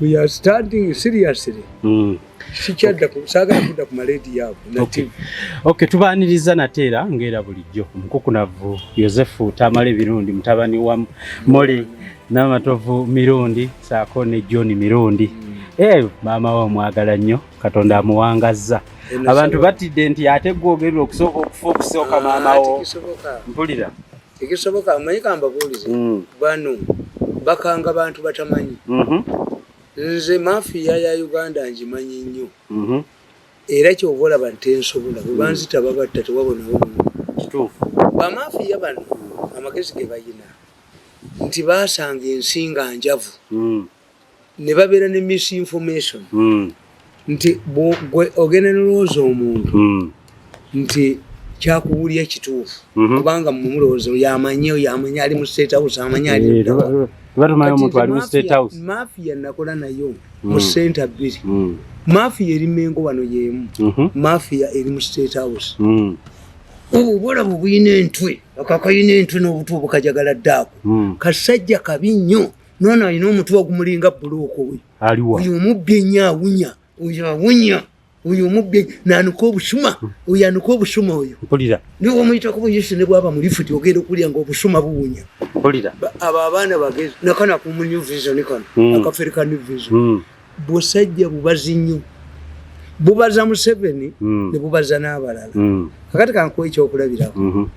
We are starting seriously. Sikyadda saagala kudda ku malediyo ago na TV. Okay, tubaaniriza nate era ng'era bulijjo omukukunavu Yosefu Tamale Mirundi, mutabani wa Molly Namatovu Mirundi saako ne John Mirundi. Maama we omwagala nnyo, Katonda amuwangazza. Abantu batidde nti ate gwogerera okusooka okufa okusooka maama wo. Tekisoboka. Mpulira. Tekisoboka, amanyi kambabuulize. Bano bakanga bantu batamanyi. Nze mafia ya Uganda ngimanyi nnyo. Era kyova olaba ntensobola bwe banzita babatta tewabonawo. Kituufu. Bamafiya bano amagezi ge bayina nti basanga ensi nga njavu ne babeera ne misinformation nti gwe ogenda nolowooza omuntu nti kyakuwulya kituufu kubanga mumulowooza yamanyi oyo amanyi ali mu State House, amanyi ali ludda wa. Tuba tumanyi Kati omuntu nze ali mu State House. Mafia nakola nayo mu senta bbiri. Mafia eri Mengo wano yemu, mafia eri mu State House. Obwo obwolaba obulina entwe, akakayina entwe n'obutu obukajagala ddaako. Kasajja kabi nnyo noono, alina omutwe ogumulinga bulooka oyo. Aliwa? Oyo omubbi ennyo awunya, oyo awunya, oyo omubbi nanuka obusuma, oyo anuka obusuma oyo. Mpulira. Niwe omuyitako buyisi ne bwaba mu lifuti ogenda okulya nga obusuma buwunya. Mpulira. Abo abaana bagezi nakana ku mu New Vision kano akafere ka New Vision. Busajja bubazi nnyo, bubaza Museveni ne bubaza n'abalala. Kakati kankuwa ekyokulabirako.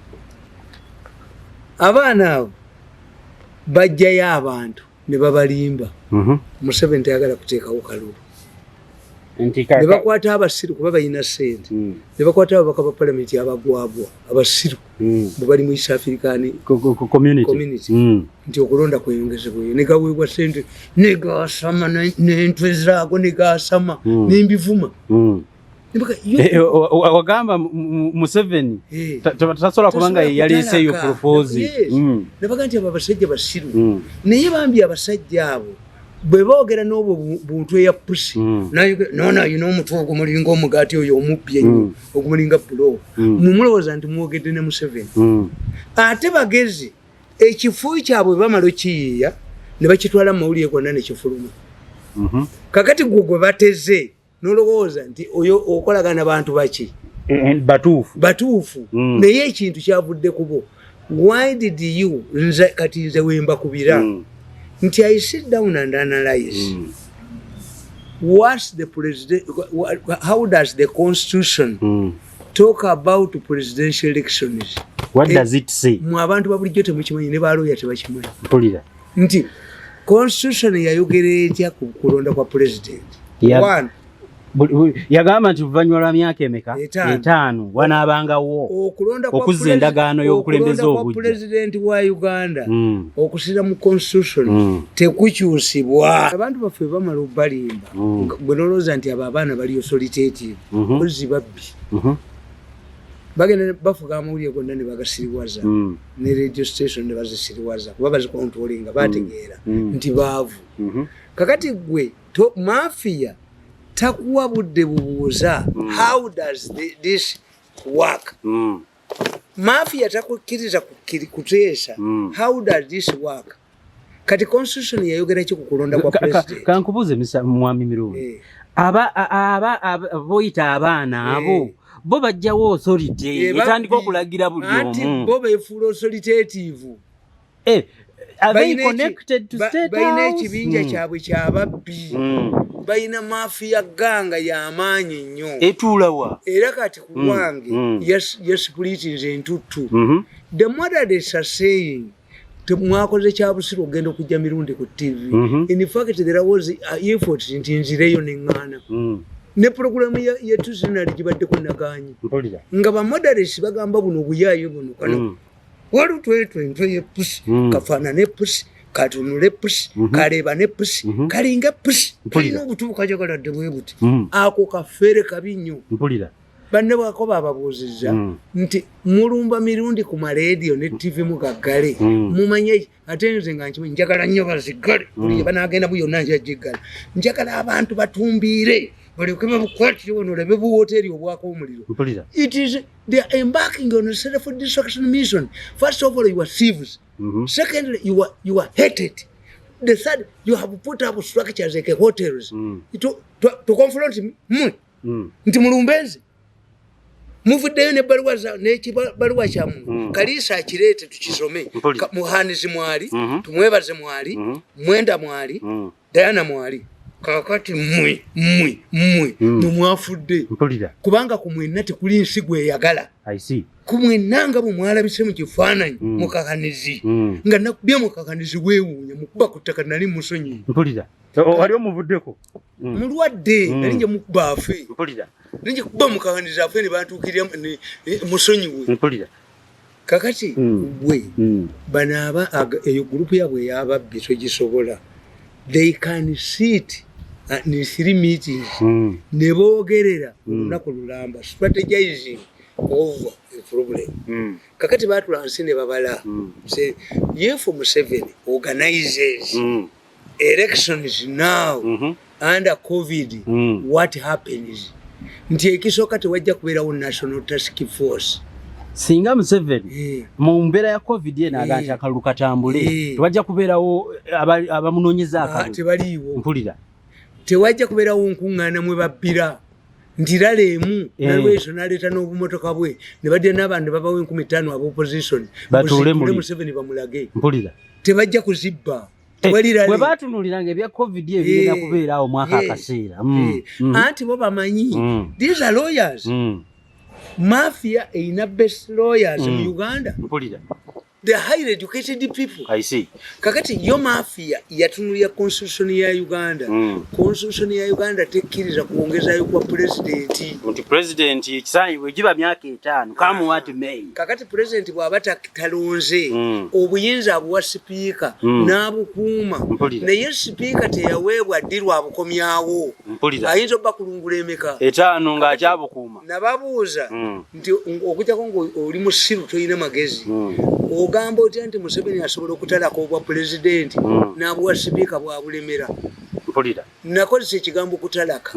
Abaana abo bajjayo abantu ne babalimba. Museveni tayagala kuteekawo kalulu. Nti ne bakwata abasiru kuba balina sente. Ne bakwata ababaka ba palamenti abagwagwa abasiru bwe bali mu East African Community. Community. Nti okulonda kweyongezebweyo ne gaweebwa sente ne gasama n'entwe zaago ne gasama nembivuma. Eh, wagamba Museveni tasobola kubanga ye yaleeseeyo proposal. Nabaga nti abo abasajja basiru. Naye bambi abasajja abo bwe boogera n'obwo buntu eya pusi nono ayina omutwe ogumulinga omugaati oyo omubbi ennyo ogumulinga bulo mumulowooza nti mwogedde ne Museveni. Ate bagezi ekifu kyabwe bamala okiyiiya ne bakitwala mu mawulire gonna ne kifuluma. Kakati gwe gwe bateze nolowooza nti oyo okolagana bantu baki? Batuufu. Batuufu. Naye ekintu kyavudde kubo. Why did you nze kati nze wembakubira nti I sit down and analyze what's the president, how does the constitution talk about presidential elections? What does it say? Mwe abantu babulijjo temukimanyi ne balooya tebakimanyi. Mpulira. Nti constitution yayogera etya ku kulonda kwa president? One, Yagamba nti luvannyuma lwa myaka emeka? Etaano. 5 wanaabangawo okulonda kwa okuzza endagaano y'obukulembeze okulonda kwa obujja. president wa Uganda okusira mu constitution tekukyusibwa. Abantu baffe bamala obalimba gwe nolowooza nti abo abaana bali authoritative ozi babbi. Bagenda bafuga amawulire gonna ne bagasiriwaza ne radio station ne bazisiriwaza kuba bazikontrolinga bategeera nti baavu. Kakati gwe mafia takuwa budde bubuuza how does this work. Mafia takukkiriza kuteesa how does this work. Kati constitution yayogera ki ku kulonda kwa president? Kankubuuze mwami Mirundi. Aba boyita abaana abo bo bajjawo authority etandika okulagira buli Anti omu. bo beefuula authoritative. Are they connected to State Balina House? ekibinja kyabwe kyababbi. Balina mafia gang y'amaanyi nnyo. Etuulawa? Era kati ku lwange yaspulitinze entuttu. The moderates are saying mwakoze kya busiru ogenda okujja Mirundi ku TV. In fact there was effort nti nzireyo neŋŋaana ne puroguramu yetuzinali gibaddeko nagaanyi. Mpulira. Nga bamoderates bagamba buno obuyaayo buno kano waliwo twetwe entwe yepusi kafaanane pusi katunule pusi kaleeba ne pusi kalinga pusi. Mpulira. Kalina obutu bukajagaladde bwe buti. Ako kafeere kabi nnyo. Mpulira. Banne bwako bababuuzizza nti mulumba Mirundi ku maleediyo ne TV mugaggale. Mumanye ate nze nga nkimanyi njagala nnyo baziggale buli gye banaagenda yonna njagiggala njagala abantu batumbiire balyoke babukwatire wano olabe buwoteeri obwaka omuliro. Mpulira. It is they are embarking on a self destruction mission. First of all, you are thieves. Secondly, you are hated. The third, you have put up structures like hotels to confront mwe nti mulumbe nze. Muvuddeyo nebbaluwa, n'ekibaluwa kyammwe. Kaliisa akireete tukisome. Muhanizi mwali, tumwebaze mwali, Mwenda mwali, Diana mwali. Kakati mmwe, mmwe, mmwe mwe mwafudde. Kubanga ku mwenna tekuli nsigo eyagala. I see. Ku mwenna nga bwe mwalabise mu kifaananyi, mukakanizi, nga nakubye mukakanizi, weewuunya mukuba ku ttaka, nali musonyi. Mpulira. Wali omuvuddeko. Mulwadde. Nali nje mukuba afe. Nali nje kuba mukakanizi afe, ne bantuukirira musonyiwe. Kakati gwe, bano aba eyo gurupu yabwe eyababbi togisobola. They can sit in three meetings ne boogerera olunaku lulamba, strategizing over a problem. Kakati batula nsi ne babala. Say, if Museveni organizes elections now under COVID, what happens? Nti ekisooka, tewajja kubeerawo national task force. Singa Museveni mu mbeera ya COVID eno aga nti akalulu katambule, tewajja kubeerawo abamunoonyeza akalulu. Tebaliiwo. Mpulira. Tewajja kubeerawo nkuŋŋaana mwe babbira nti rally emu. Nalweso n'aleeta n'obumotoka bwe ne bajja n'abantu ne babawo 5,000 aba opposition. Batuule Musitule muli. Museveni bamulage. Mpulira. Tebajja kuzibba. Tewali rally. Bwe baatunuuliranga ebya COVID ebigenda kubeeraawo mwaka akaseera. Anti bo bamanyi. These are lawyers. Mafia erina best lawyers mu Uganda. Mpulira. The highly educated people. I see. Kakati yo mafia yatunulira constitution ya Uganda. Constitution ya Uganda tekkiriza kwongezayo kwa pulezidenti. Nti president ekisaanyi bwe giba myaka 5, come what may. Kakati pulezidenti bw'aba talonze, obuyinza abuwa sipiika n'abukuuma. Naye sipiika teyaweebwa ddirwa abukomyawo. Ayinza obba kulungula emeka? 5 ng'akyabukuuma. Nababuuza nti okujjako ng'oli musiru, tolina magezi, ogamba otya nti Museveni asobola okutalako obwa pulezidenti n'abuwa sipiika bwabulemera? Nakozesa ekigambo kutalaka.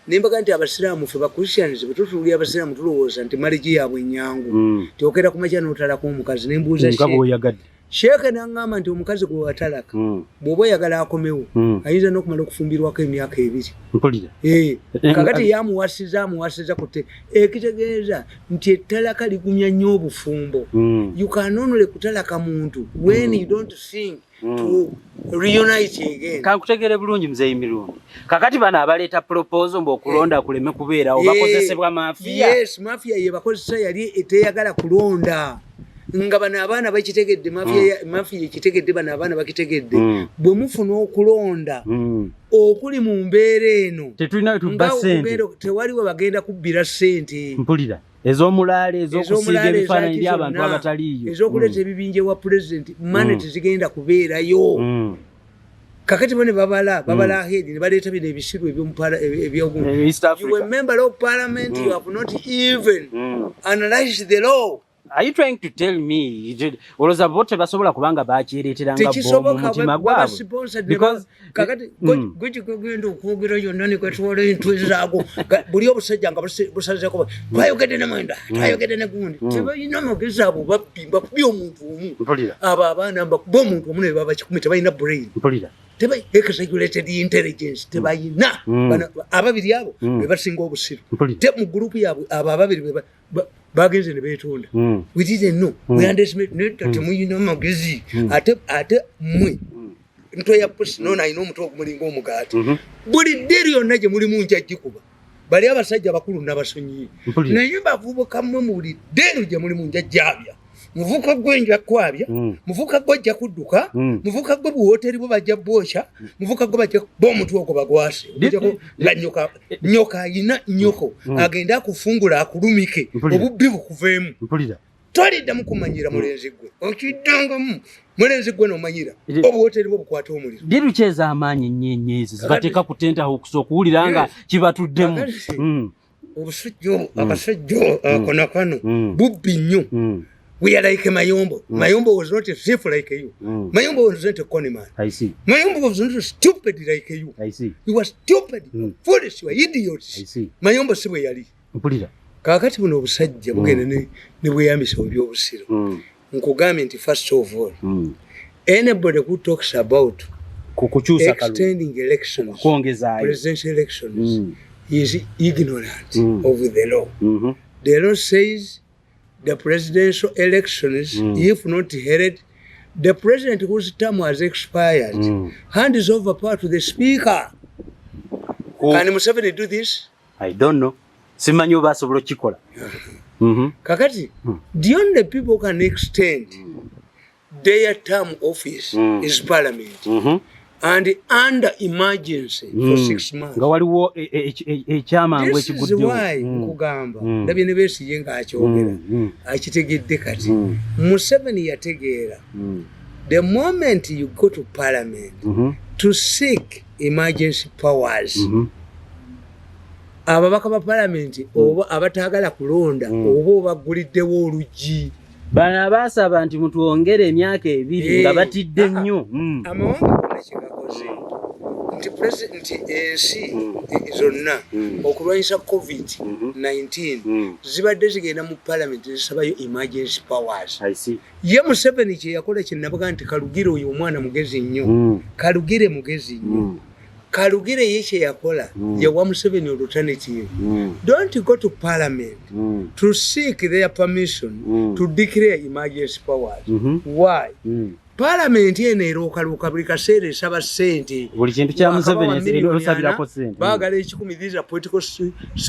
Nembaga nti abasiraamu, ffe Bachristians, bwe tutuulira abasiraamu tulowooza nti marriage yaabwe nyangu, tyokera ku makya n'otalako omukazi. Nembuuza Nga bw'oyagadde. Sheeke naŋŋamba nti omukazi gwe watalaka, bw'oba oyagala akomewo, ayinza n'okumala okufumbirwako emyaka 2. Kakati yamuwasiza, amuwasiza kute, ekitegeeza nti ettalaka ligumya nnyo obufumbo. You can only kutalaka muntu when you don't think to reunite again. Kankutegere bulungi, muzeeyi Mirundi. Kakati bano abaleeta proposal mbu okulonda kuleme kubeerawo, bakozesebwa mafia? Yes, mafia yebakozesa, yali eteyagala kulonda nga bano abaana bakitegedde. Mafia ekitegedde, bano abaana bakitegedde. Bwe mufuna okulonda okuli mu mbeera eno, Tetulina we tubba nga ssente. Tewali we bagenda kubbira ssente. Mpulira. Ez'omulaalo, ez'okusiiga Ez'omulaalo, ebifaananyi ezaki by'abantu zonna, abataliiyo. ez'okuleeta ebibinja ewa pulezidenti, money tezigenda kubeerayo. Kakati bo ne babala, babala ahead, ne baleeta bino ebisiru ebyomu East You Africa. were member of parliament, you have not even analyzed the law. Are you trying to tell me olowooza bo tebasobola kubanga bakyereetera nga bo mu Tekisoboka. mutima gwabwe? Because Kakati gugenda okwogera yonna negatwala entwe zaago. Buli obusajja nga busazeko, twayogedde ne Mwenda, twayogedde ne gundi. Tebalina magezi abo babbi. Mbakubye omuntu omu. Abo abaana mbakuba omuntu omu ne baba 100. Tebalina brain. Exaggerated intelligence tebayina. Bano ababiri abo be basinga obusiru. Te mu gurupu yaabwe abo ababiri be bagenze ne beetunda. We didn't know. We underestimate. Nedda, temuyina magezi. Ate mmwe ntwe ya pusi nono alina omutwe ogumulinga omugaati. Buli ddiiri yonna gye mulimu nja gikuba. Bali abasajja abakulu nabasonyiye. Naye bavubuka mmwe, mu buli ddiiri gye mulimu nja gyabya. Muvuka gwe nja kwabya. Muvuka gwe ajja kudduka. Muvuka gwe buwooteri bwe bajja bwokya. Muvuka gwe bajja kuba omutwe ogwo bagwase. Okujjako nga nyoka ayina nnyoko agende akufungula akulumike, obubbi bukuveemu. Toliddamu kumanyira mulenzi gwe, okiddangamu mulenzi gwe nomanyira obuwooteri bwe bukwata omuliro. Ddiiru ki ez'amaanyi ennyo ennyo ezo zibateeka ku tenterhooks okuwulira nga kibatuddemu? Kakati, obusajja obwo, akasajja ako nakano bubbi nnyo. We are like Mayombo. Mayombo was not a thief like you. Mayombo was not a con man. I see. Mayombo was not stupid like you. I see. You were stupid, foolish, you were idiots. I see. Mayombo si bwe yali. Mpulira. Kaakati buno obusajja bugenda ne bweyambisa ebyobusiru. Nkugambye nti first of all, anybody who talks about Kukyusa kalulu. Extending elections, Kwongezaayo. presidential elections, is ignorant of the law. The law says the presidential elections, if not held, the president whose term has expired hands over power to the speaker. Can Museveni do this? I don't know, simanyi oba asobola okukikola. Kakati, the only people who can extend their term office is parliament. And under emergency for 6 months. Nga waliwo ekyamangu This is ekiguddewo. why nkugamba, ndabye ne Besigye ng'akyogera, akitegedde kati. Museveni yategeera the moment you go to parliament to seek emergency powers, ababaka ba parliament oba abataagala kulonda oba obagguliddewo oluggi. Bano abaasaba nti mutwongere emyaka 2 nga batidde nnyo. Amawanga gonna kyegakoze nti nti ensi zonna okulwanyisa COVID-19 zibadde zigenda mu parliament zisabayo emergency powers. I see. Ye Museveni kyeyakola, kyenabaga nti Kalugire oyo omwana mugezi nnyo. Kalugire mugezi nnyo. Kalugire ye kyeyakola, yawa Museveni alternative: don't go to parliament to seek their permission to declare emergency powers. Why? Parliament eno erookalooka buli kaseera, esaba ssente. Buli kintu kya Wakabawa Museveni miliyoni olusabirako 40, ssente. baagala 100. These are political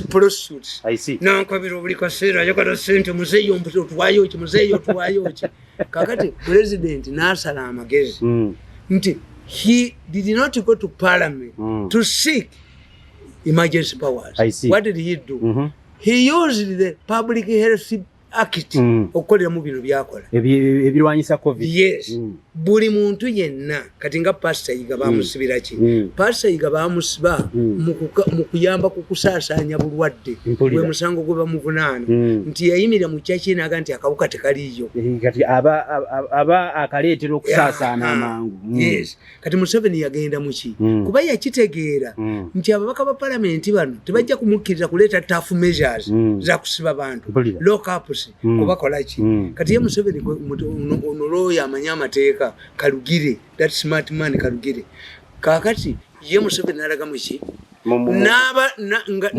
prostitutes. I see. Nankabira buli kaseera ayagala ssente, muzeeyo otuwayo ki, muzeeyo otuwayo ki. Kakati president n'asala amagezi nti he did not go to parliament to seek emergency powers. I see. What did he do? He used the Public Health Act okukoleramu bino byakola. Ebirwanyisa COVID. Yes. Buli muntu yenna kati nga Pasita Yiga bamusibira ki? Pasita Yiga bamusiba mu kuyamba ku kusaasaanya bulwadde. Mpulira. Gwe musango gwe bamuvunaana, nti yayimirira mu kyaki naga nti akawuka tekaliiyo. Kati aba akaleetera okusaasaana amangu. Yes, kati Museveni yagenda muki? Kuba yakitegeera nti ababaka ba palamenti bano tebajja kumukkiriza kuleeta tough measures za kusiba bantu, Mpulira. lockups, kubakola ki. Kati ye Museveni ono looya amanyi amateeka, Kalugire, that smart man Kalugire. Kakati ye Museveni nalaga muki? N'ababala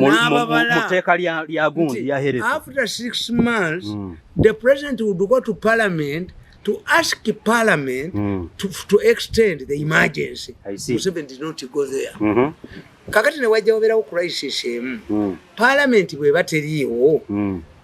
Mu tteeka lya gundi nti ya health. after 6 months the president would go to parliament to ask parliament to extend the emergency. I see. Museveni did not go there. Kakati ne wajja wabeerawo crisis emu. Parliament bweba teriiwo,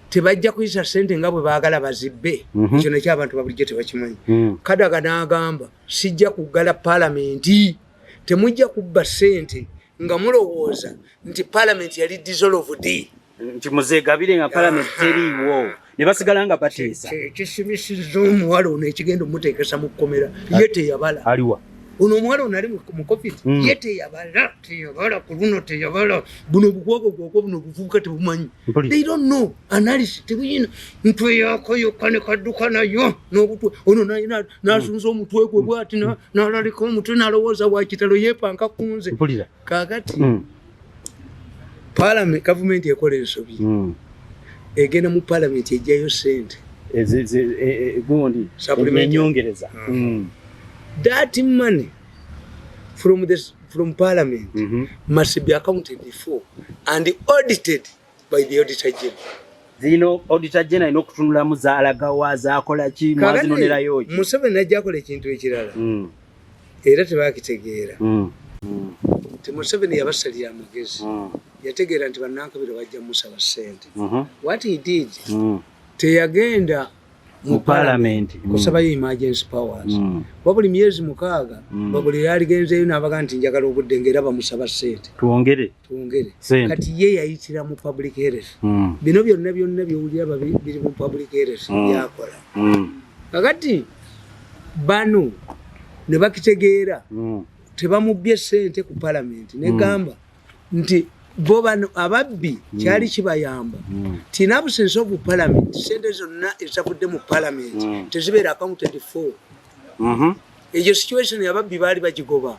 tebajja kuyisa sente nga bwe baagala bazibbe. Ekyo nakyo abantu babulijjo tebakimanyi. Kadaga n'agamba, sijja kuggala palamenti, temujja kubba sente nga mulowooza nti palamenti yali dissolved. Nti muzeegabire nga palamenti teriiwo, ne basigala nga bateesa. Ekisibisiza omuwala ono ekigenda omuteekesa mu kkomera, ye teyabala. Aliwa? Ono omuwala ono ali mu COVID. Ye teyabala, teyabala ku luno, teyabala buno obukwako gwoko, buno obuvubuka tebumanyi. Mpulira. They don't know analysis, tebuyina ntwe yako yokka ne kadduka nayo n'obutwe ono n'asunza omutwe gwe bwati, n'alalika omutwe n'alowooza wakitalo, yeepanka kunze. Mpulira. Kaakati parliament, gavumenti ekola ensobi, egenda mu palamenti ejjayo sente. Gundi Supplementary. enyongereza. That money from parliament must be accounted for and audited by the auditor general. Zirina auditor general alina okutunulamu zaalagawa, zakola ki, mwazinonerayo ki. Museveni najja akola ekintu ekirala, era tebakitegeera ti Museveni yabasalira amagezi. Yategeera nti bannankabiro bajja musaba ssente. What he did, teyagenda mu parliament kusabayo emergency powers. Wabuli myezi 6, babuli yaligenzeeyo n'abaga nti njagala obudde, ngaera bamusaba ssente. Twongere. Twongere. Ssente. Kati ye yayitira mu public health. Bino byonna byonna byowulira biri mu public health byakola. Kakati bano ne bakitegeera, tebamubbye sente ku palamenti, negamba nti bo bano ababbi kyali kibayamba ti in absence of parliament, sente zonna ezavudde mu parliament tezibeera accounted for. Eyo situation ababbi baali bagigoba.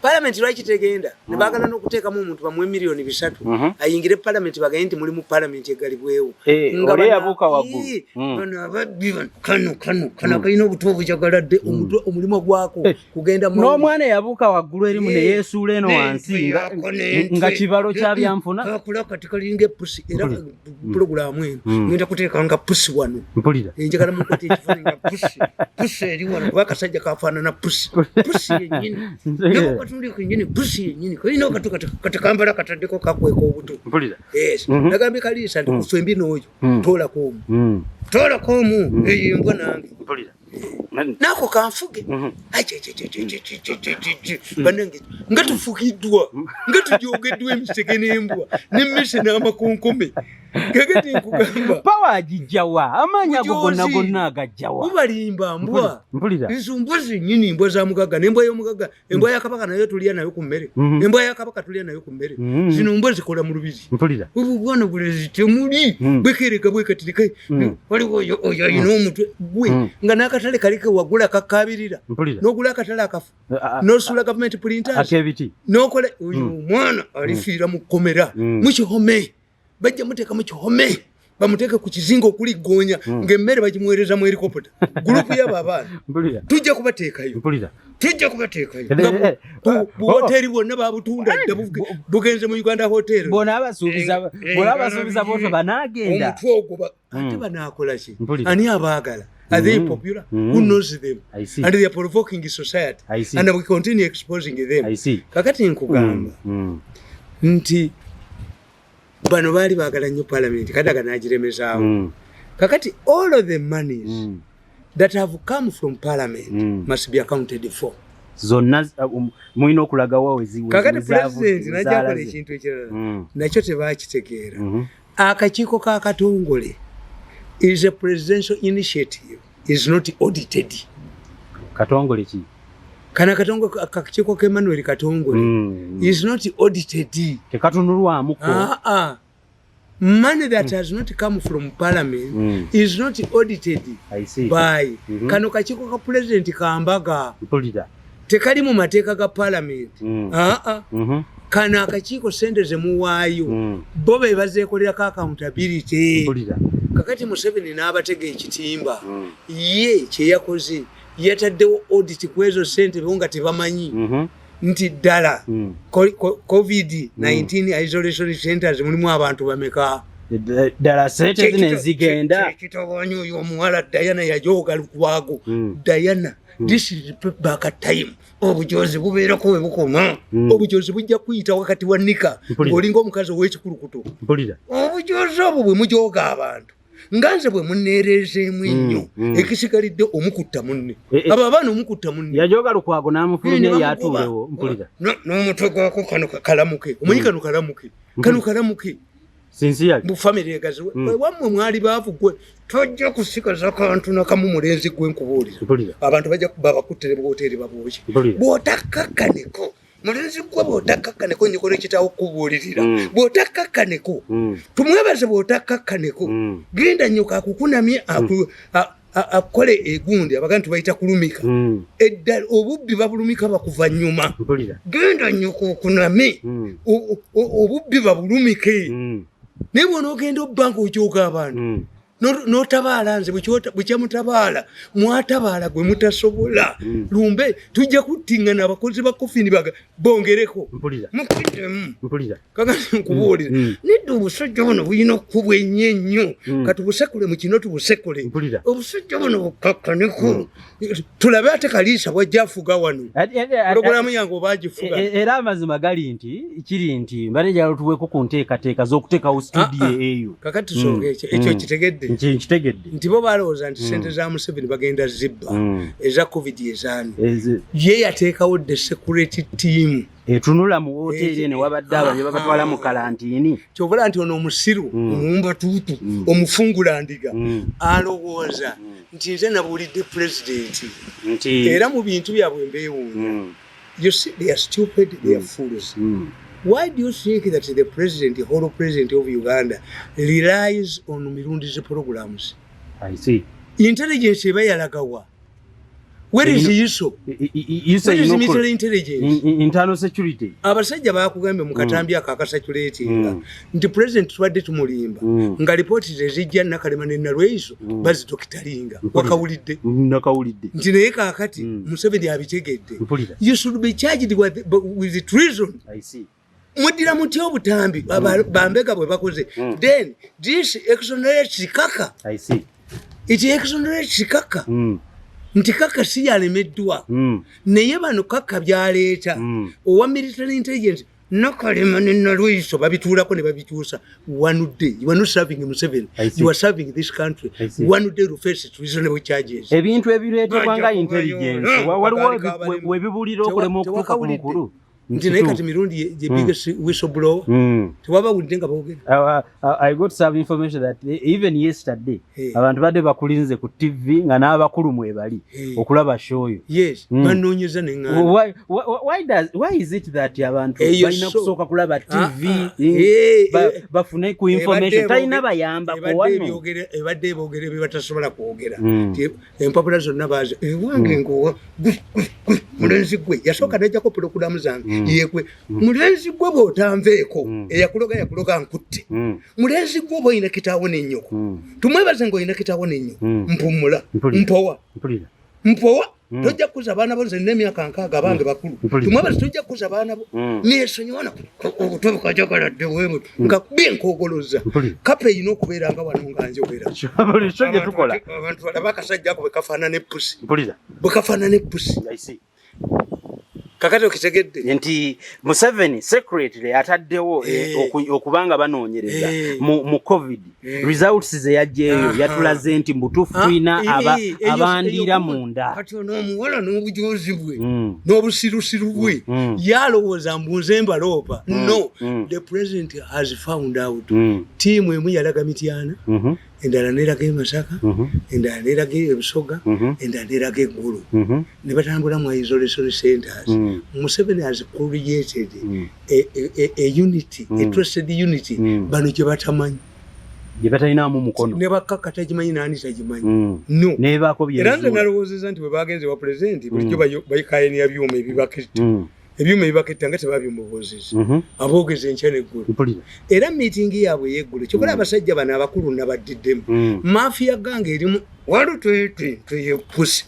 Parliament lwaki tegenda? Ne baagala n'okuteekamu omuntu bamuwe miliyoni 3 ayingire parliament, bagende nti mulimu parliament egalibwewo. Eh, Nga oli yabuuka waggulu. Ii, bano ababbi bano, kano kano kano kalina obutwa obujagaladde, omutwe omulimu gwako kugenda N'omwana eyabuuka waggulu erimu ne Eh, yeesuula eno wansi yako n'entwe. nga kibalo kya byanfuna. Kakula kati kalinga epusi era. Pulogulaamu eno ngenda kuteeka nga pusi wano. Njagala mukwata ekifaananyi nga pusi, pusi eri wano, kuba akasajja kafaanana pusi, pusi yennyini. Nako katuli kennyini, pusi yennyini, kalina akatu kati kambala kataddeko kakweka obuto. Yes. Nagambye Kaliisa nti kuswembi n'oyo toolako omu, toolako omu, eyo embwa nange. Naako kanfuge. Bannange, nga tufukiddwa, nga tujogeddwa emisege n'embwa n'emmese n'amakonkome. Kakati nkugamba, Power agijjawa? Amaanyi ago gonna Bujozi. gonna agajjawa? Bubalimba mbwa. Izo mbwa zennyini, mbwa za mugagga n'embwa y'omugagga. Embwa ya kabaka nayo tulya nayo ku mmere. Embwa ya kabaka tulya nayo ku mmere. Zino mbwa zikola mu lubiri. Obwo bwana bulezi temuli. Bwekereka bwekatirika. Waliwo oyo, oyo alina omutwe gwe nga n'akatale kalike wagula kakabirira. N'ogula akatale akafu, n'osuula government printers, Ak'ebiti. n'okola. Oyo omwana alifiira mu kkomera, mu kihome. Bajja muteeka mu kihome, bamuteeke ku kizinga okuli ggoonya, ng'emmere bagimuweereza mu helicopter. Group y'abo abaana tujja kubateekayo. Tujja kubateekayo. Nga buhoteri bwonna babutunda dda, bugenze mu Uganda Hotel. Bona abasuubiza botyo banaagenda. Omutwe ogwo ate banaakola ki? Ani abaagala? Are they popular? Who knows them? I see. And they are provoking society. I see. And we continue exposing them. I see. Kakati nkugamba nti bano baali baagala nnyo parliament, Kadaga n'agiremezaawo. Kakati all of the monies that have come from parliament must be accounted for. Zonna mulina okulagawa Kakati president najja akola ekintu ekirala, nakyo tebakitegeera. Akakiiko ka Katongole is a presidential initiative, is not audited. Katongole ki? Kana akakiiko ka Emmanuel Katongole is not audited. Tekatunulwamuko. Ah, ah. Money that has not come from parliament is not audited I see. by kano kakiiko ka president kambaga. Tekali mu mateeka ga parliament. Ah, ah. Kano akakiiko sente zemuwaayo bo be bazeekolerako accountability. Kakati Museveni n'abatega ekitimba. Ye kyeyakoze, yataddewo audit ku ezo sente bo nga tebamanyi nti ddala COVID-19 isolation centers mulimu abantu bameka. Ddala sente zino ezigenda. Kitabanyi oyo omuwala Diana yajoga Lukwago. Diana, this is back time. Obujozi bubeerako we bukoma. Obujozi bujja kuyita wakati wa nika ng'olinga omukazi ow'ekikulukuto. Obujozi obwo bwe mujoga abantu, nga nze bwe muneerezeemu ennyo, ekisigalidde omukutta munne. Eh, eh. Abo abaana omukutta munne. Yajoga Lukwago n'amufulumya. Ne bamugoba. Yatuulewo. Mpulira. N'omutwe gwako kano kalamuke, omanyi kano kalamuke, kano kalamuke. Sincerely. Mu famire egaziwe. Wammwe mwali baavu, gwe tojja kusigaza kantu nakamu, mulenzi gwe nkubuulira. Abantu bajja kuba bakuttere buwoteeri babwoki. Bw'otakkakkaneko, mulenzi gwe, bw'otakkakkaneko, nyikola ekitawo kubuulirira. Bw'otakkakkaneko, tumwebaze, bw'otakkakkaneko, genda nnyo akukunamye, akole egundi abaga nti bayita kulumika. Eddala obubbi babulumika bakuva nnyuma. Genda nnyo kukuname, obubbi babulumike. Naye bw'onoogenda obba nga ojooga abantu, n'otabaala nze bwekyamutabaala, mwatabaala gwe mutasobola. Lumbe tujja kuttiŋŋana abakozi ba kofini baga bongereko. Mukiddemu. Kakati nkubuulira, nedda obusajja buno bulina okukubwa ennyo ennyo. Katubusekule mu kino, tubusekule. Obusajja buno bukkakkaneko, tulabe ate Kaliisa bwajja afuga wano. Pulogulaamu yange oba agifuga. Era amazima gali nti kiri nti mbadde njagala tuweeko ku nteekateeka z'okuteekawo studio Ah, ah. eyo. Kakati tusooka ekyo, ekyo kitegedde? Nkitegedde. Nti bo balowooza nti sente za Museveni bagenda zibba, eza COVID ezaani. Ye yateekawo the security team. Etunula mu woteeri eno wabadde abo bye babatwala mu kalantiini. Kyobula nti ono omusiru, omuwumba tuutu, omufungulandiga, alowooza nti nze nabuulidde pulezidenti. Nti Era mu bintu byabwe mbeewuunya. You see, they are stupid, they are fools. Why do you think that the president, the whole president of Uganda relies on Mirundi's programs? I see. Intelligence eba yalagawa? Where is ISO? ISO Where is military intelligence? Internal security. Abasajja bakugambye mu katambi ako akasaculatinga nti president tubadde tumulimba nga lipooti tezijja Nakalema ne Nalweyiso bazidokitalinga. Wakawulidde? Nakawulidde. Nti naye kaakati Museveni abitegedde. You should be charged with treason. I see. Muddira mutya obutambi bambega bwe bakoze? Then this exonerates Kaka. I see. It exonerates Kaka. Nti Kaka si yalemeddwa, naye bano Kaka byaleeta owa military intelligence Nakalema ne Nalweyiso babituulako ne babituusa. One day you are not serving Museveni, you are serving this country. One day you face reasonable charges. Ebintu ebireetebwa nga intelligence waliwo webibulira okulema okutuuka ku mukulu. Nti naye kati Mirundi ye biggest whistleblower. Tewabawulidde nga boogera? I got some information that even yesterday abantu badde bakulinze ku TV nga n'abakulu mwebali okulaba show yo. Yes, banoonyeza neŋŋanda. Why is it that abantu balina kusooka kulaba TV bafune ku information talina bayamba wano? Ebadde eboogera bye batasobola kwogera. Empapula zonna bazi ewange nkuwa mulenzi gwe yasooka najjako pulogulaamu zange yekwe mulenzi gwe bw'otanveeko eyakuloga yakuloga nkutte. Mulenzi gwe oba olina kitaawo n'ennyoko, tumwebaze ng'olina kitaawo n'ennyoko. Mpumula mpowa mpowa, tojja kukuza abaana bo. Nze nina emyaka 60, abange bakulu. Tumwebaze tojja kukuza abaana bo. Nesonyiwa obutwe bukajagaladde bwebuti nga byenkogoloza kapa erina okubeera nga wano nga njogera. Abantu balaba akasajja ako bwe kafaanana epusi, bwe kafaanana epusi. Kakati okitegedde? Nti Museveni secretly ataddewo okubanga banoonyereza mu COVID results ze yajjeeyo yatulaze nti mubutuufu tulina abandiira munda. Kati ono omuwala n'obujozi bwe n'obusirusiru bwe yalowooza mbunze mbaloopa. No, the president has found out. Tiimu emu yalaga Mityana, endala neraga e Masaka, endala neraga eBusoga, endala neraga eGgulu, ne batambula mu isolation centers. Museveni has created a unity, a trusted unity bano gye batamanyi. Gye batalinamu mukono. Ne bakaka tagimanyi, nani tagimanyi. No. Nebaako. Era nze nalowoozeza nti bwe bagenze wa pulezidenti bulijjo bayikayania byuma ebibaketta, ebyuma ebibaketta nga tebabimubuuzizza, aboogeza enkya neggulu. Era miitingi yaabwe ey'eggulu kyokola abasajja bano abakulu nabaddiddemu mafia gang erimu walutwetweyepusi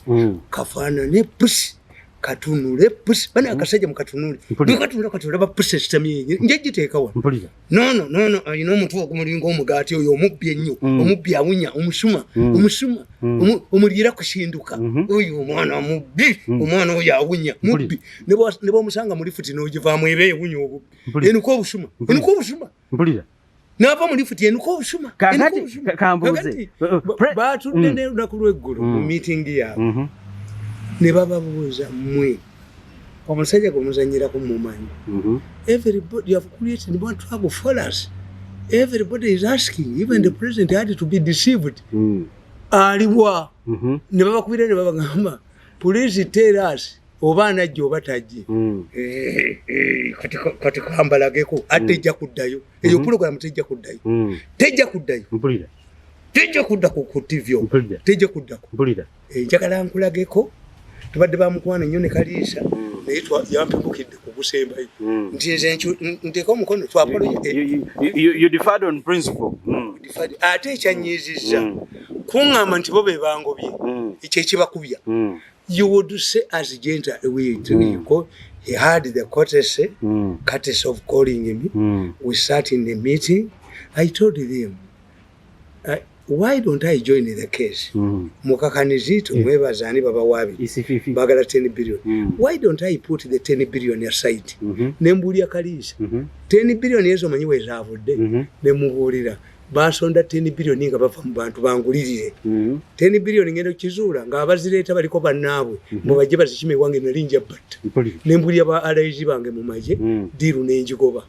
kafaanane pusi katunule pusi bana akasajja mukatunule bwekatunula kati olaba pusi esitamye nje giteeka wano. Nono nono alina omutwe ogumulinga omugaati, oyo omubbi ennyo, omubbi awunya omusuma, omusuma omuliira kusinduka. Oyo omwana mubbi, omwana oyo awunya mubbi. Ne bwomusanga mu lifuti n'ogivaamu eba ewunya obubbi, enuka obusuma, enuka obusuma. Nava mu lifuti enuka obusuma. Kakati batudde n'olunaku lw'eggulo mu miitingi yaabwe ne bababuuza, mmwe omusajja gwe muzanyirako mumanyi? Everybody, you have created one trouble for us. Everybody is asking, even the president had to be deceived. Aliwa? Ne babakubira ne babagamba, please tell us oba anajja oba tajje. Kati kambalageko ate ejja kuddayo eyo pulogulamu, tejja kuddayo, tejja kuddayo, tejja kuddako ku TV, tejja kuddako. Njagala nkulageko tubadde bamukwano nnyo ne Kaliisa, naye yampemukidde ku gusembayo nti nze nteeka omukono. Ate ekyanyiizizza kuŋŋamba nti bo be bangobye, ekyo ekibakubya. You would say as gentle we he had the courtesy of calling me. We sat in the meeting. I told them, why don't I join the case? Mukakanizito mwebaza ani baba wabi bagala 10 billion. Why don't I put the 10 billion aside? Nembuulira Kaliisa 10 billion ezo manyi wezaavudde. Nemubuulira basonda 10 billion nga bava mu bantu bangulirire. 10 billion ngendo kizuula nga abazireeta baliko bannaabwe mbu bajje bazikime ewange, nali nja batta. Nembulira ba allies bange mu magye, deal nenjigoba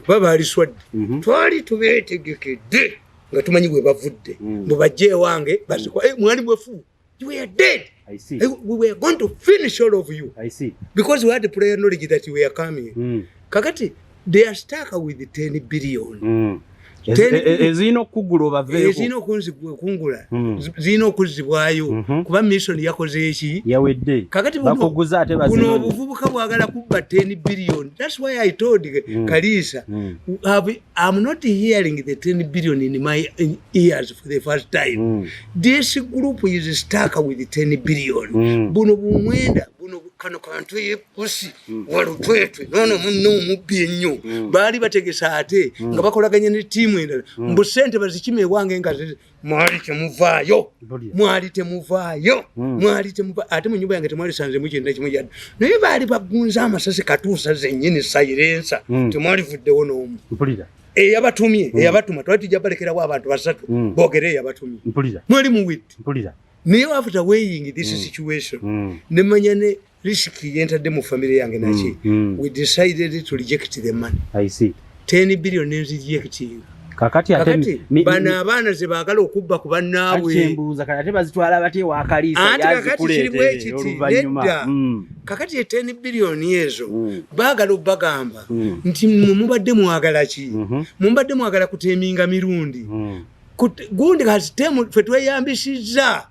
kuba baaliswadde. Twali tubeetegekedde nga tumanyi bwe bavudde mbu bajje ewange bazikwa. Mwali mwefu, you were dead. I see. We were going to finish all of you. I see. Because we had the prior knowledge that you were coming. Kakati they are stuck with the 10 billion. Ezirina okukugula obaveeko. Ezirina okungula, zirina okuzzibwayo, kuba mission yakoze eki? Yawedde. Kakati bakuguza ate. Buno obuvubuka bwagala kubba 10 billion. That's why I told Kalisa, I'm not hearing the 10 billion in my ears for the first time. This group is stuck with 10 billion. Buno bumwenda buno, kano kantu yepusi walutwetwe nono munno omubbi ennyo. Baali bategesa ate nga bakolaganye ne ttiimu endala, mbu sente bazikima ewange nga mwali temuvaayo. Mwali temuvaayo. Mwali temuva ate mu nyumba yange temwalisanzemu kintu ekimu yadde, naye baali bagunza amasasi katuusa zennyini silencer. Temwalivuddewo n'omu. Eyabatumye, eyabatuma, twali tujja balekerawo abantu basatu boogere eyabatumye. Mwali muwidde. Naye after weighing this situation, nemanya ne risk yentadde mu family yange naki, we decided to reject the money. I see. 10 billion nenzirejectinga. Kakati ate Kakati bano abaana ze baagala okubba ku bannaabwe. Kyembuuza, kati ate bazitwala batya ewakaliisa? Anti kakati kiri bwe kiti, Oluvannyuma. Nedda. Kakati e 10 billion ezo baagala obbagamba nti mmwe mubadde mwagala ki? Mubadde mwagala kuteminga mirundi. Gundi kasitemu ffe tweyambisizza.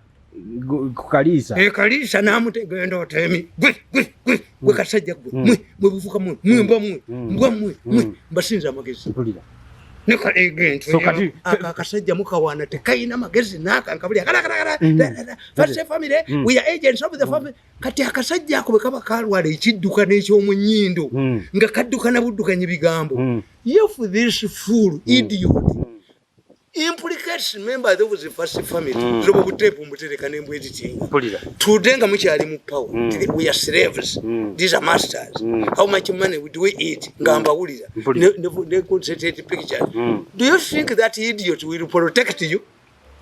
Ku Kaliisa. Ekaliisa namutegenda otemi gwe gwe gwe gwe kasajja gwe, mwe mwe buvuka mwe, mwe mbwa mwe, mbwa mwe mwe, mbasinza amagezi. Nekalegento. So kati- Aka akasajja mukawaana tekayina magezi nakankabuli akalakala. First family, we are agents of the family. Kati akasajja ako bwe kaba kalwala ekidduka n'ekyomu nnyindo, nga kadduka na buddukanya bigambo. If this fool idiot implicates members of the first family, zobo butepu mbutereka nembweditinga. Today nga mukyali mu power, we are slaves, these are masters. How much money do we eat? Nga mbawulira. Ne concentrate picture. Do you think that idiot will protect you?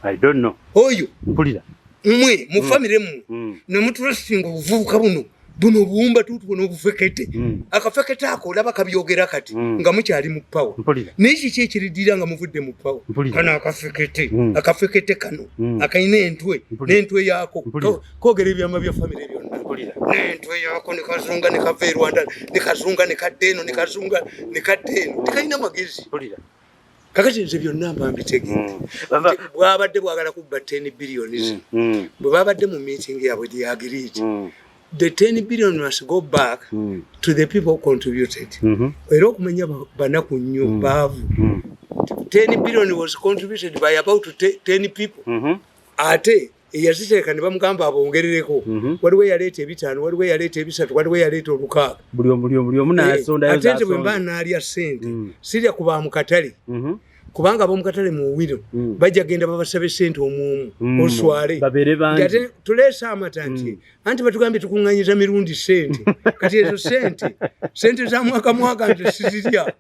I don't know. Oyo mmwe mu family mmwe, nemutrustinga obuvubuka buno, buno obuwumba tutu n'obufekete. Akafekete ako olaba kabyogera kati nga mukyali mu power. Naye kiki ekiridira nga muvudde mu power? Kano akafekete, akafekete kano akalina entwe n'entwe yaako kogera ebyama bya family byonna n'entwe yaako, ne kazunga ne kava e Rwanda, ne kazunga ne kadda eno, ne kazunga ne kadda eno, tekalina magezi. Kakati nze byonna mba mbitegedde. Bwabadde bwagala kubba 10 billions, bwe babadde mu meeting yaabwe, they agreed the 10 billion must go back to the people who contributed. Era okumanya banaku nnyo, baavu. 10 billion was contributed by about 10 people. Ate eyaziteeka ne bamugamba abongerereko. Waliwo eyaleeta ebitaano, waliwo eyaleeta ebisatu, waliwo eyaleeta olukaaga. Buli omu n'asondayo. Ate nze bwe z'asonda. mba naalya sente, sirya ku ba mu katale, kubanga ab'omukatale muwiro bajja genda babasabe sente omwomu, oswale. Babeere bangi. Nti ate tuleese amata nti anti batugambye tukuŋŋanyiza mirundi sente. Kati ezo sente, sente za mwaka mwaka, nze sizirya.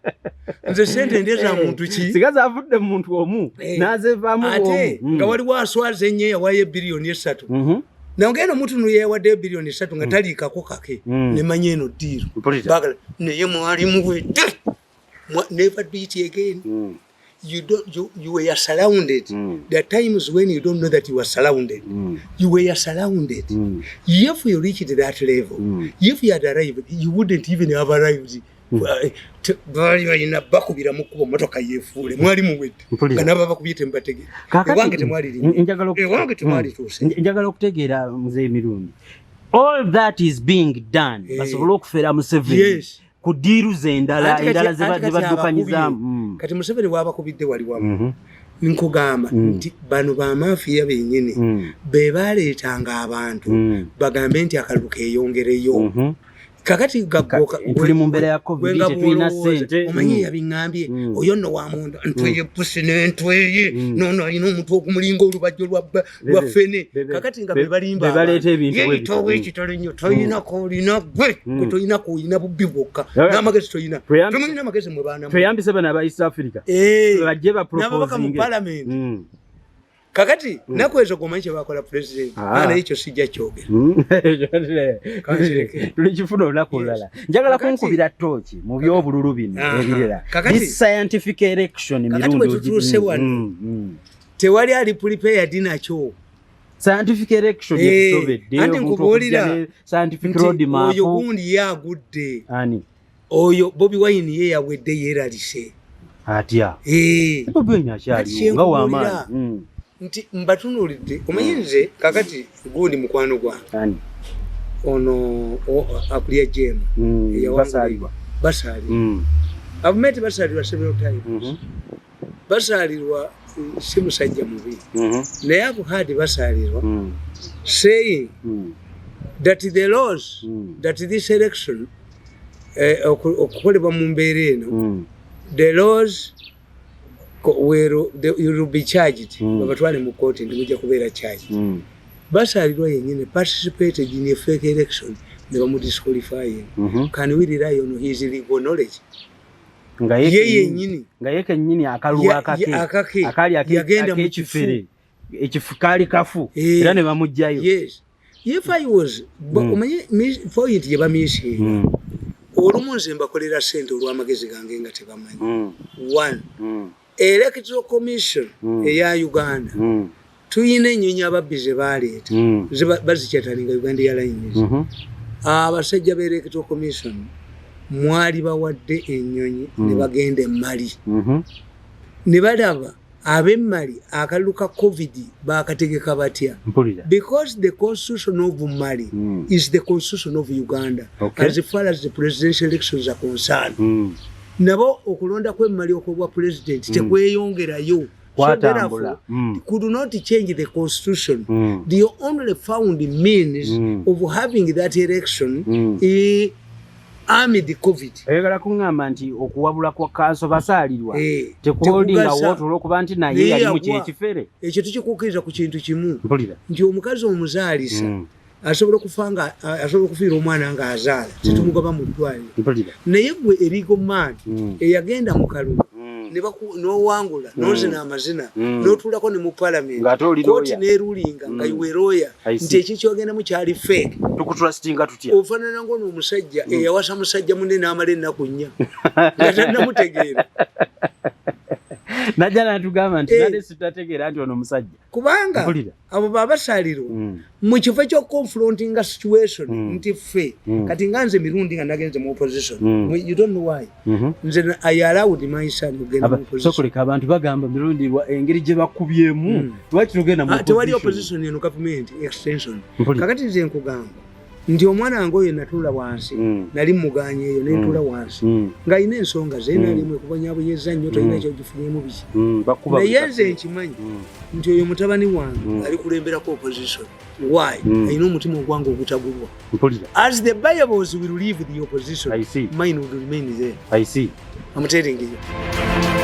Nze sente ndya za muntu ki? Singa zavudde mu muntu omu n'azevaamu. Ate omu. nga waliwo aswaza ennyo eyawayo 3 biliyoni. Nagenda omuntu yeyawaddeyo 3 biliyoni nga taliikako kake, nemanya eno deal. Baagala naye mwalimu bwedde. Never do it again. You don't, you were surrounded. There are times when you don't know that you are surrounded. You were surrounded. If you reached that level, if you had arrived, you wouldn't even have arrived. Baali balina bakubira mu kkubo motoka yeefuule, mwali muwedde. Nga nabo bakubye temubategere. Ewange temwali ewange temwalituuse. Njagala okutegeera, muzeeyi Mirundi, all that is being done basobole okufera Museveni ku deal ze endala, endala Anti kati zebaddukanyizaamu. abakubye. Kati Museveni wabakubidde wali wamu, nkugamba nti bano bamafiya bennyini be baleetanga abantu bagambe nti akalulu keeyongereyo. Kakati Tuli mu mbeera ya COVID, tetulina ssente. Omanyi yabiŋŋambye, oyo nno wamunda ntweye pusi n'entweye, nono alina omutwe ogumulinga olubajjo lwa ffene. Kakati nga be balimba Be baleeta ebintu bwe bityo. Yeyitowa ekitalo nnyo, toyinako, olina gwe gwe toyinako, olina bubbi bwokka n'amagezi toyina. Temulina amagezi mwe baana mmwe. Tweyambise bano aba East Africa bajje N'ababaka mu baproposinge. parliament. Kakati naku ezo gomanyi kyebakola president? Naye ekyo sijja kyogera. Kankireke. Tulikifuna olunaku olulala. Njagala kunkubira tooki mu byobululu bino ebirala. This scientific election, Kakati Mirundi, bwe tutuuse wano, tewali ali prepared nakyo. Scientific election yetusobedde. Anti omuntu nkubuulira okujja ne scientific nti road map. Oyo gundi ye agudde. Ani? Oyo Bobi Wine ye yawedde, yeeralise. Atya? Eh. Bobi Wine akyaliwo nga wamaanyi. Nti mbatunuulidde, omanyi nze kakati gundi mukwano gwange. Ani? Ono akulya jemu. Basaalirwa. Basaalirwa. I've met Basaalirwa several times. Basaalirwa si musajja mubi, naye I've heard Basaalirwa saying that the laws that this election okukolebwa mu mbeera eno, the laws you will be charged. Babatwale mu kooti nti mujja kubeera charged. Basaalirwa yennyini participated in a fake election ne bamudisqualifying. Can we rely on his legal knowledge? Nga ye ye yennyini nga ye kennyini akalulu akake akake akali yagenda mu ak'ekifere, ekifu kaali kafu, Eh. era ne bamugjayo. Yes, if I was omanyi point gye bamissinga, olumu nze mbakolera sente olw'amagezi gange nga tebamanyi. One, Electoral Commission eya Uganda, tuyina ennyonyi ababbi ze baleeta, bazikyatalinga Uganda Airlines. Abasajja ba Electoral Commission mwali bawadde ennyonyi ne bagenda emmali ne balaba ab'emmali akalulu ka COVID bakategeka batya. Mpulira. Because the constitution of Mali is the constitution of Uganda as far as the presidential elections are concerned. Nabo okulonda kw'emmali okwobwa president tekweyongerayo. So Kwatambula. therefore, could not change the constitution. The only found means of having that election is amid COVID. Oyagala kuŋŋamba nti okuwabula kwa counsel Basaalirwa Eh, tekuholdinga tekugasa. water olw'okuba nti naye Naye yali mu yagwa. kyekifere? Ekyo tukikukkiriza ku kintu kimu, Mpulira. nti omukazi omuzaalisa asobola okufa nga asobola okufiira omwana ng'azaala, tetumugoba mu ddwaliro. Mpulira. Naye gwe erigo maani eyagenda mu kalulu ne n'owangula, n'ozina amazina, n'otuulako ne mu palamenti, Ng'ate oli kooti lawyer. n'erulinga nga iwe lawyer I see. nti ekikyogendamu kyali fake, Tukutrustinga tutya? Ofaanana ng'ono omusajja eyawasa musajja munne n'amala ennaku 4 nga tannamutegeera. Najja natugamba nti Eh. nade sitategeera nti ono musajja. Kubanga Mpulira. abo babasaalirwa mu kifo ky'okuconfrontinga situation nti ffe kati nga nze mirundi nga nagenze mu opposition, you don't know why nze I allowed my son kugenda mu opposition. Sokoleka abantu bagamba mirundi engeri gye bakubyemu, lwaki tugenda mu Ah, tewali opposition? opposition eno government extension. Mpulira. Kakati nze nkugamba nti omwana wange oyo natuula wansi, nali muganya eyo nentuula wansi ng'alina ensonga ze nalimu ekubonyaabonyeza nnyo, tolina kyogifunyemu biki. Bakuba Naye buli nze kaseera. nkimanyi nti oyo mutabani wange alikulemberako opposition. Why? Alina omutima ogwange ogutagulwa. Mpulira. As the Bibles will leave the opposition, I see. mine would remain there. I see. I'm telling you.